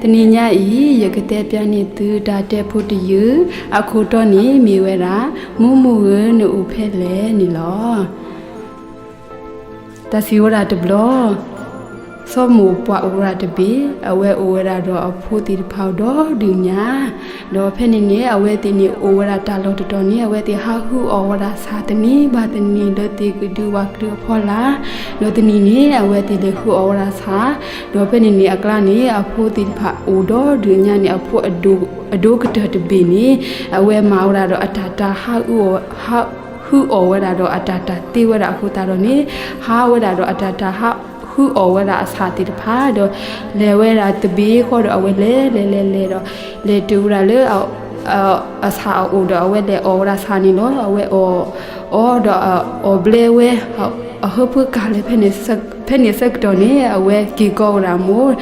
တနံၤညါအံၤ ယကတဲပျးန့ၢ်သုတၢ်တဲဖိတယုၢ်, အခိၣ်တီန့ၣ်မ့ၢ်ဝဲဒၣ် မိၢ်မိၢ်ဧၢ နအိၣ်ဖဲလဲၣ်န့ၣ်လီၤ. တၢ်စံးဝဲဒၣ်တဘျီ, စီၤမိၢ်ပှၢ်အိၣ်ဝဲဒၣ်တဘ့ၣ်, အဝဲအိၣ်ဝဲဒၣ်ဒီးအဖိသ့ၣ်တဖၣ်ဒီဒုၣ်ညါ, ဒီးဖဲန့ၣ်န့ၣ် အဝဲသ့ၣ်န့ၣ် အိၣ်ဝဲဒၣ်တၢ်လီၢ်တတီၤန့ၣ် အဝဲသ့ၣ်ဟးဟုအီၣ်ဝဲဒၣ်ဆၣ်တနံၤဘၣ်တနံၤ လၢသ့ၣ်ကဒုဝၣ်ကဒုအဖီလာ်, ဒီးတနံၤန့ၣ် အဝဲသ့ၣ်လဲၤဟုအီၣ်ဝဲဒၣ်ဆၣ်, ဒီးဖဲန့ၣ်န့ၣ်အကျါန့ၣ် အဖိသ့ၣ်တဖၣ်အိၣ်ဒီဒုၣ်ညါန့ၣ် အဖိအဒိၣ်ကတၢၢ်တဘ့ၣ်န့ၣ် အဝဲမၤဝဲဒၣ်ဒီးအတၢ်တၢ်ဟးဟုအီၣ် ဟးဟုအီၣ်ဝဲဒၣ်ဒီးအတၢ်တၢ်သ့ဝဲဒၣ်အဃိသတးဒီးန့ၣ် ဟးဝဲဒၣ်ဒီးအတၢ်တၢ်ဟးဟုအီၣ်ဝဲဒၣ်အဆၣ်သ့ၣ်တဖၣ်ဒီး လဲၤဝဲဒၣ်တဘ့ၣ်ဃီဒီး အဝဲလဲၤလဲၤလဲၤလဲၤဒီး လဲၤတုၤဝဲဒၣ်လၢ အဆၣ်အအိၣ်ဒီး အဝဲလဲၤအီၣ်ဝဲဒၣ်ဆၣ်န့ၣ်လီၤ. အဝဲအီၣ် အီၣ်ဒီးအီၣ်ဘျဲဝဲ အဟၢဖၢကၢ်လဲၣ် ဖဲန့ၣ်အဆၢကတီၢ်န့ၣ် အဝဲက့ၤကိးဝဲဒၣ်မိၢ်,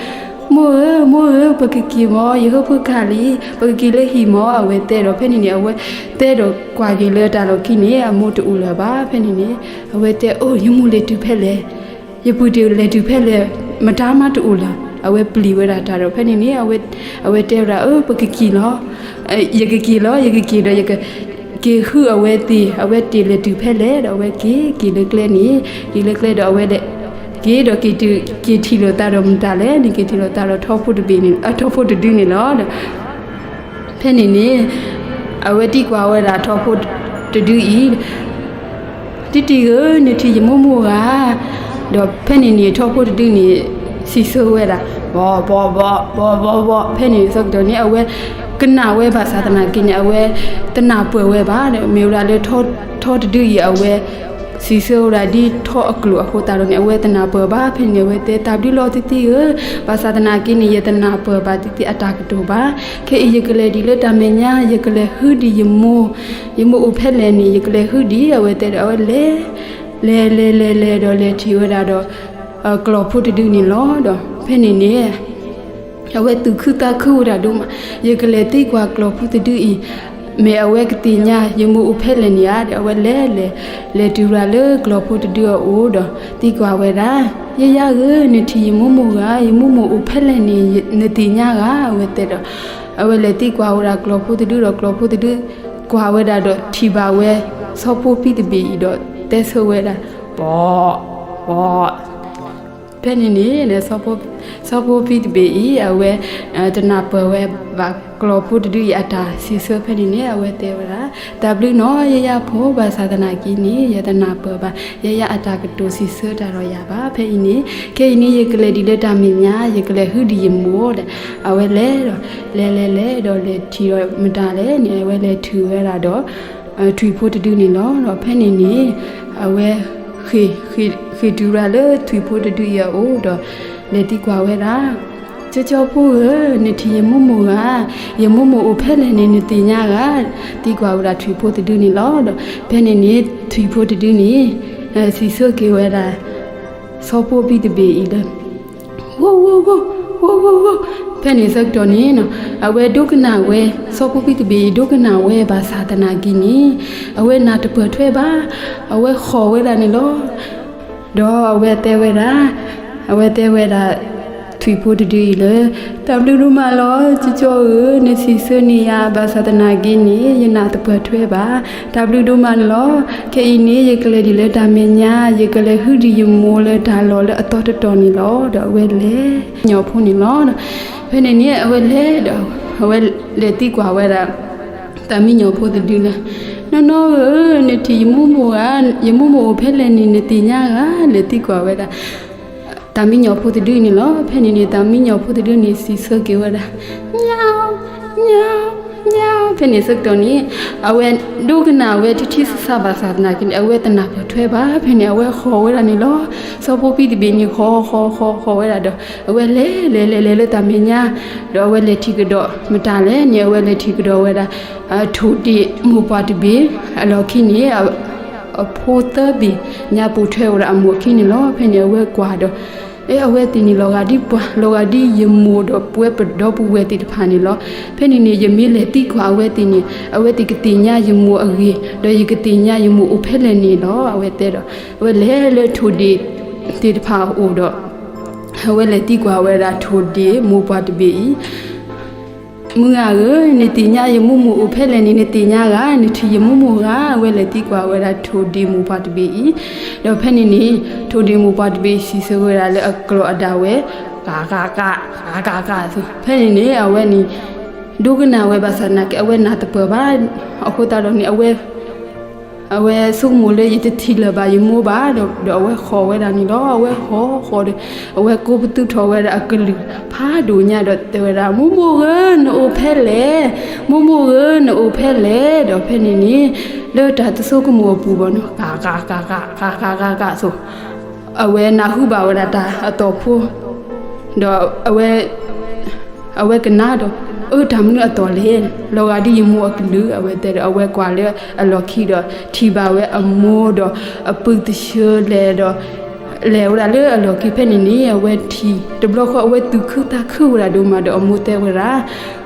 မိၢ်ဧၢ မိၢ်ဧၢ ပကက့ၤမၢ်, ယဟၢဖၢကၢ်လံ, ပကက့ၤလၢဟံၣ်မၢ် အဝဲတဲဒီး ဖဲန့ၣ်န့ၣ် အဝဲတဲဒီးကွၢ်က့ၤလၢတၢ်လီၢ်ခံန့ၣ် အမိၢ်တအိၣ်လၢၤဘၣ်. ဖဲန့ၣ်န့ၣ် အဝဲတဲ အိၣ် ယမိၢ်လဲၤတုၤဖဲလဲၣ်, ယပုၢ်တ့ၢ်လဲၤတုၤဖဲလဲၣ်, မတၤမးတအိၣ်လၢၤ. အဝဲပျံၤဝဲဒၣ်တၢ်ဒီး ဖဲန့ၣ်န့ၣ် အဝဲတဲဝဲဒၣ် အၢ ပကက့ၤလီၤ, ယကက့ၤလီၤ, ယကက့ၤဒီးယက က့ၤဟုအဝဲသ့ၣ် အဝဲသ့ၣ်လဲၤတုၤဖဲလဲၣ်ဒီး အဝဲက့ၤက့ၤလၢကျဲန့ၣ်, က့ၤလၢကျဲဒီးအဝဲလဲၤ က့ၤဒီး က့ၤထံၣ်လိာ်သးဒီးမတၤလဲၣ်န့ၣ် က့ၤထံၣ်လိာ်သးဒီး ထီဖိတဘ့ၣ်န့ၣ် အထီဖိတဒုန့ၣ်လီၤ. ဖဲန့ၣ်န့ၣ် အဝဲသံကွၢ်ဝဲဒၣ်ထီဖိတဒုအံၤ တံတံဧၢ, နထံၣ်ယမိၢ်မိၢ်ဧါ. ဒီးဖဲန့ၣ်န့ၣ် ထီဖိတဒုန့ၣ် စံးဆၢဝဲဒၣ် ဘီဘီဘီဘီဘီဘီ, ဖဲန့ၣ်အဆၢကတီၢ်န့ၣ် အဝဲကနၣ်ဝဲဘၣ်ဆၣ်သနာ်က့န့ၣ် အဝဲတနၢ်ပၢၢ်ဝဲဘၣ်. မ့ၢ်ဝဲဒၣ်လၢထီတဒုအံၤ အဝဲ စံးဆၢဝဲဒၣ်ဒ်ထီအကျိာ်အဃိသတးဒီးန့ၣ် အဝဲတနၢ်ပၢၢ်ဘၣ်. ဖဲန့ၣ်န့ၣ် အဝဲတဲ တၢ်ဘျုးလီၤတံတံဧၢ, ဘၣ်ဆၣ်သနာ်က့န့ၣ် ယတနၢ်ပၢၢ်ဘၣ်တံတံအတၢ်ကတိၤဘၣ်. ခဲအံၤယကလဲၤဒံးလၢတၢ်မဲာ်ညါ ယကလဲၤဟုဒံးယမိၢ်, ယမိၢ်အိၣ်ဖဲလဲၣ်န့ၣ် ယကလဲၤဟုဒံး အဝဲတဲဒီး အဝဲလဲၤ လဲၤလဲၤလဲၤလဲၤဒီးလဲၤထံၣ်ဝဲဒၣ်ဒီး ကျီၢ်ဖိတဒုန့ၣ်လီၤ. ဒီးဖဲန့ၣ်န့ၣ် အဝဲသူၣ်ခုသးခုဝဲဒၣ်ဒိၣ်မး, ယကလဲၤသံကွၢ်ကျီၢ်ဖိတဒုအံၤ မ့ၢ်အဝဲကသ့ၣ်ညါ ယမိၢ်အိၣ်ဖဲလဲၣ်န့ၣ်ဧါ. ဒီးအဝဲလဲၤလဲၤ လဲၤတုၤဝဲဒၣ်လၢကျီၢ်ဖိတဒုအအိၣ်ဒီး သံကွၢ်ဝဲဒၣ်, ယယါဧၢ, နထံၣ်ယမိၢ်မိၢ်ဧါ, ယမိၢ်မိၢ်အိၣ်ဖဲလဲၣ်န့ၣ် နသ့ၣ်ညါဧါ အဝဲတဲဒီး အဝဲလဲၤသံကွၢ်ဝဲဒၣ်ကျီၢ်ဖိတဒုဒီး ကျီၢ်ဖိတဒု ကွၢ်ဝဲဒၣ်ဒီးထံၣ်ဘၣ်ဝဲ ဆီဖိပံတဘ့ၣ်အံၤဒီးတဲဆၢဝဲဒၣ် ဘီ ဘီ ဖဲန့ၣ်န့ၣ် ဆီဖိပံတဘ့ၣ်အံၤ အဝဲတနၢ်ပၢၢ်ဝဲဘၣ်ကျီၢ်ဖိတဒုအံၤအတၢ်စံးဆၢ. ဖဲန့ၣ်န့ၣ် အဝဲတဲဝဲဒၣ်, တၢ်ဘျုးနီၤ ယယါဖိ, ဘၣ်ဆၣ်သနာ်က့န့ၣ် ယတနၢ်ပၢၢ်ဘၣ် ယယါအတၢ်ကတိၤစံးဆၢတၢ်ဒီးယၤဘၣ်. ဖဲအံၤန့ၣ် ခဲအံၤန့ၣ် ယကလဲၤဒံးလၢတၢ်မဲာ်ညါ ယကလဲၤဟုဒံးယမိၢ်ဒီး အဝဲလဲၤဒီး လဲၤလဲၤလဲၤဒီးလဲၤထံၣ်ဒီးမတၤလဲၣ်န့ၣ် အဝဲလဲၤထံၣ်ဝဲဒၣ်ဒီး ထွံၣ်ဖိတဒုန့ၣ်လီၤ. ဒီးဖဲန့ၣ်န့ၣ် အဝဲ ဃ့ၢ်တုၤဝဲဒၣ်လၢထွံၣ်ဖိတဒုအံၤအအိၣ်ဒီး လဲၤသံကွၢ်ဝဲဒၣ်, ကၠီကၠီဖိဧၢ, နထံၣ်ယမိၢ်မိၢ်ဧါ, ယမိၢ်မိၢ်အိၣ်ဖဲလဲၣ်န့ၣ် နသ့ၣ်ညါဧါ. သံကွၢ်ဝဲဒၣ်ထွံၣ်ဖိတဒုန့ၣ်လီၤ. ဒီးဖဲန့ၣ်န့ၣ် ထွံၣ်ဖိတဒုန့ၣ် စံးဆၢက့ၤဝဲဒၣ် ဆီဖိပံတဘ့ၣ်အံၤလၢ ဂီၢ်ဂီၢ်ဂီၢ် ဂီၢ်ဂီၢ်ဂီၢ်, ဖဲန့ၣ်ဆၢကတီၢ်န့ၣ် အဝဲဒိကနၣ်ဝဲ ဆီဖိပံတဘ့ၣ်အံၤ ဒိကနၣ်ဝဲဘၣ်ဆၣ်သနာ်က့န့ၣ် အဝဲနၢ်တပၢၢ်ထွဲဘၣ်, အဝဲဃီၣ်ဝဲဒၣ်န့ၣ်လီၤ. ဒီးအဝဲတဲဝဲဒၣ်, အဝဲတဲဝဲဒၣ် ထွံၣ်ဖိတဒုအံၤလၢ တၢ်ဘျုးဒိၣ်မးလီၤ ကၠီကၠီဧၢ, နစံးဆၢန့ၢ်ယၤ ဘၣ်ဆၣ်သနာ်က့န့ၣ် ယနၢ်တပၢၢ်ထွဲဘၣ်, တၢ်ဘျုးဒိၣ်မးန့ၣ်လီၤ. ခဲအံၤန့ၣ် ယကလဲၤဒံးလၢတၢ်မဲာ်ညါ ယကလဲၤဟုဒံးယမိၢ်လၢတၢ်လီၢ်လၢအသီတတီၤန့ၣ်လီၤ. ဒီးအဝဲလဲၤ ညီၣ်ဖိန့ၣ်လီၤ. ဖဲန့ၣ်န့ၣ် အဝဲလဲၤဒီး အဝဲလဲၤသံကွၢ်ဝဲဒၣ် တၢ်မံညီၣ်ဖိတဒုလၢ နီၢ်နီၢ်ဧၢ, နထံၣ်ယမိၢ်မိၢ်ဧါ, ယမိၢ်မိၢ်အိၣ်ဖဲလဲၣ်န့ၣ် နသ့ၣ်ညါဧါ, လဲၤသံကွၢ်ဝဲဒၣ် တၢ်မံညီၣ်ဖိတဒုန့ၣ်လီၤ. ဖဲန့ၣ်န့ၣ် တၢ်မံညီၣ်ဖိတဒုန့ၣ် စံးဆၢက့ၤဝဲဒၣ် ညါ ညါ ညါ, ဖဲန့ၣ်ဆၢကတီၢ်န့ၣ် အဝဲဒိကနၣ်ဝဲထံထံဆးဆးဘၣ်ဆၣ်သနာ်က့န့ၣ် အဝဲတနၢ်ပၢၢ်ထွဲဘၣ်. ဖဲန့ၣ် အဝဲဃီၣ်ဝဲဒၣ်န့ၣ်လီၤ. ဆီဖိပံတဘ့ၣ်န့ၣ် ဃီၣ်ဃီၣ်ဃီၣ်ဃီၣ်ဝဲဒၣ်ဒီး အဝဲလဲၤလဲၤလဲၤလဲၤလၢတၢ်မဲာ်ညါ ဒီးအဝဲလဲၤထံၣ်ကဒီးမတၤလဲၣ်န့ၣ် အဝဲလဲၤထံၣ်ကဒီးဝဲဒၣ် ထိၣ်ဒ့ၣ်မိၢ်ပှၢ်တဘ့ၣ် အလီၢ်ခံန့ၣ် အဖိသၢဘ့ၣ် ညါပိာ်ထွဲဝဲဒၣ်အမိၢ်အခံန့ၣ်လီၤ. ဖဲန့ၣ် အဝဲကွၢ်ဒီး အဲ အဝဲသ့ၣ်န့ၣ် လီၤဂာ်ဒ်ပှၤ လီၤဂာ်ဒ်ယမိၢ်ဒီးပဝဲပဒီပုၢ်ဝဲၢ်သ့ၣ်တဖၣ်န့ၣ်လီၤ. ဖဲန့ၣ်န့ၣ် ယမ့ၢ်လဲၤသံကွၢ်အဝဲသ့ၣ်န့ၣ် အဝဲသ့ၣ်ကသ့ၣ်ညါယမိၢ်အဂ့ၢ် ဒီးယကသ့ၣ်ညါယမိၢ်အိၣ်ဖဲလဲၣ်န့ၣ်လီၤ. အဝဲတဲဒီး အဝဲလဲၤလၢထိၣ်ဒ့ၣ်သ့ၣ်တဖၣ်အအိၣ်ဒီး အဝဲလဲၤသံကွၢ်ဝဲဒၣ်ထိၣ်ဒ့ၣ်မိၢ်ပှၢ်တဘ့ၣ်အံၤ, မုၢ်ဂၤဧၢ, နသ့ၣ်ညါယမိၢ်မိၢ်အိၣ်ဖဲလဲၣ်န့ၣ် နသ့ၣ်ညါဂၤ, နထံၣ်ယမိၢ်မိၢ်ဂၤ. အဝဲလဲၤသံကွၢ်ဝဲဒၣ်ထိၣ်ဒ့ၣ်မိၢ်ပှၢ်တဘ့ၣ်အံၤ, ဒီးဖဲန့ၣ်န့ၣ် ထိၣ်ဒ့ၣ်မိၢ်ပှၢ်တဘ့ၣ်စံးဆၢဝဲဒၣ်လၢအကျိာ်အဒၣ်ဝဲ, ဂၤဂၤဂၤ, ဂၤဂၤဂၤအသိး, ဖဲန့ၣ်န့ၣ် အဝဲန့ၣ် ဒိကနၣ်ဝဲဘၣ်ဆၣ်သနာ်က့ အဝဲနၢ်တပၢၢ်ဘၣ်. အဃိသတးဒီးန့ၣ် အဝဲဆိကမိၣ်လၢယတထံၣ်လၢၤဘၣ်ယမိၢ်ဘၣ်, ဒီးအဝဲဃီၤဝဲဒၣ်န့ၣ်လီၤ. အဝဲဃီၤဃီၤဒီး အဝဲကိးပသူထီၣ်ဝဲဒၣ်အကလုၢ်ဖးဒိၣ်ညါဒီးတဲဝဲဒၣ်, မိၢ်မိၢ်ဧၢ, နအိၣ်ဖဲလဲၣ်, မိၢ်မိၢ်ဧၢ, နအိၣ်ဖဲလဲၣ်. ဒီးဖဲန့ၣ်န့ၣ် လၢတၢ်တဆိကမိၣ်အပူၤဘၣ်နီၤ, ဂၤဂၤဂၤဂၤဂၤဂၤဂၤဂၤအသိး, အဝဲနၢ်ဟူဘၣ်ဝဲဒၣ်တၢ်အသီၣ်ဖိ, ဒီးအဝဲ အဝဲကနၣ်ဒီး, အၢ တၢ်မနုၤအသီၣ်လဲၣ်, လီၤဂာ်ဒ်ယမိၢ်အကလုၢ်, အဝဲတဲဒီး အဝဲကွၢ်လၢအလီၢ်ခံဒီး ထံၣ်ဘၣ်ဝဲအမိၢ်ဒီး အပုၢ်သဆၢလဲၤဒီး လဲၤဝဲဒၣ်လၢအလီၢ်ခံဖဲန့ၣ်န့ၣ် အဝဲထံၣ်တဘျီဃီ အဝဲသူၣ်ခုသးခုဝဲဒၣ်ဒိၣ်မးဒီး အမိၢ်တဲဝဲဒၣ်,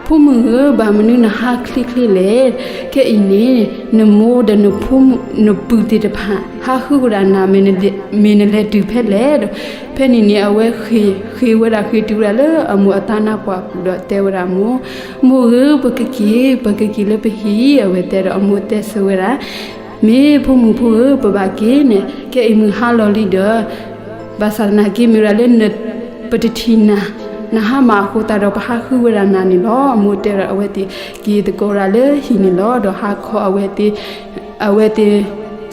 ဖိမုၣ်ဧၢ, ဘၣ်မနုၤနဟးချ့ချ့လဲၣ်. ခဲအံၤန့ၣ် နမိၢ်ဒီးနဖိမုၣ် နပုၢ်သ့ၣ်တဖၣ် ဟးဃုဝဲဒၣ်နၤ, မ့ၢ်နလဲၤတုၤဖဲလဲၣ်ဒီး, ဖဲန့ၣ်န့ၣ် အဝဲဃ့ၢ်ဝဲဒၣ် ဃ့ၢ်တုၤဝဲဒၣ်လၢအမိၢ်အသးနါပှၢ်ပူၤဒီးတဲဝဲဒၣ်မိၢ်, မိၢ်ဧၢ, ပကက့ၤ, ပကက့ၤလၢပဟံၣ်, အဝဲတဲဒီး အမိၢ်တဲဆၢဝဲဒၣ်, မ့ၢ်ဖိမုၣ်ဖိဧၢ, ပဘၣ်က့ၤန့ၣ် ခဲအံၤမုၢ်ဟါလီၤလံဒီး, ဘၣ်ဆၣ်သနာ်က့ မ့ၢ်ဝဲဒၣ်လၢ ပတထံၣ်နၤ, နဟါမၢ်အဃိသတးဒီး ပဟးဃုဝဲဒၣ်နၤန့ၣ်လီၤ. အမိၢ်တဲဒီး အဝဲသ့ၣ်က့ၤသကိးဝဲဒၣ်လၢဟံၣ်န့ၣ်လီၤ. ဒီးဟါခီအဝဲသ့ၣ် အဝဲသ့ၣ်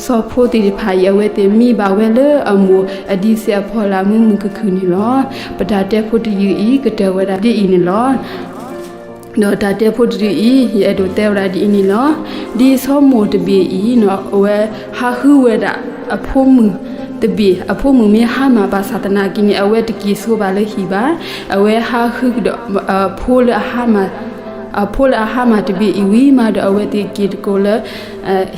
ဆီဖိသ့ၣ်တဖၣ်အံၤ အဝဲသ့ၣ်မံဘၣ်ဝဲလၢအမိၢ်အဒံးစဲးအဖီလာ် မုာ်မုာ်ခုၣ်ခုၣ်န့ၣ်လီၤ. ပတၢ်တဲဖိတယုၢ်အံၤ ကတၢၢ်ဝဲဒၣ်ဒ်အံၤန့ၣ်လီၤ. ဒီးတၢ်တဲဖိတယုၢ်အံၤ ယအဲၣ်ဒိးတဲဝဲဒၣ်ဒ်အံၤန့ၣ်လီၤ. ဒ်ဆီမိၢ်တဘ့ၣ်အံၤနီၤ အဝဲဟးဃုဝဲဒၣ်အဖိမုၣ်တဘ့ၣ်, အဖိမုၣ်မ့ၢ်ဟါမၢ်ဘၣ်ဆၣ်သနာ်က့န့ၣ် အဝဲတက့ၤဆိဘၣ်လၢဟံၣ်ဘၣ်. အဝဲဟးဃုကဒီး အဖိလၢအဟါမၢ် အဖိလၢအဟါမၢ်တဘ့ၣ်အံၤဝံၤမးဒီး အဝဲသ့ၣ်က့ၤသကိးလၢ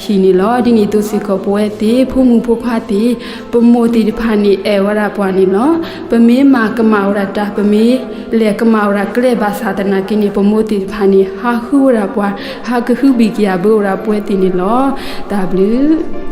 ဟံၣ်န့ၣ်လီၤ. ဒ်န့ၣ်အသိးစ့ၢ်ကီး ပဝဲသ့ၣ်ဖိမုၣ်ဖိခွါသ့ၣ် ပမိၢ်သ့ၣ်တဖၣ်န့ၣ် အဲၣ်ဝဲဒၣ်ပှၤန့ၣ်လီၤ. ပမ့ၢ်မၤကမၣ်ဝဲဒၣ်တၢ် ပမ့ၢ်လဲၤကမၣ်ဝဲဒၣ်ကျဲဘၣ်ဆၣ်သနာ်က့န့ၣ် ပမိၢ်သ့ၣ်တဖၣ်န့ၣ် ဟးဃုဝဲဒၣ်ပှၤ, ဟးကဟုဘံၣ်ကယာ်ဘၢဝဲဒၣ်ပဝဲသ့ၣ်န့ၣ်လီၤ. တၢ်ဘျုး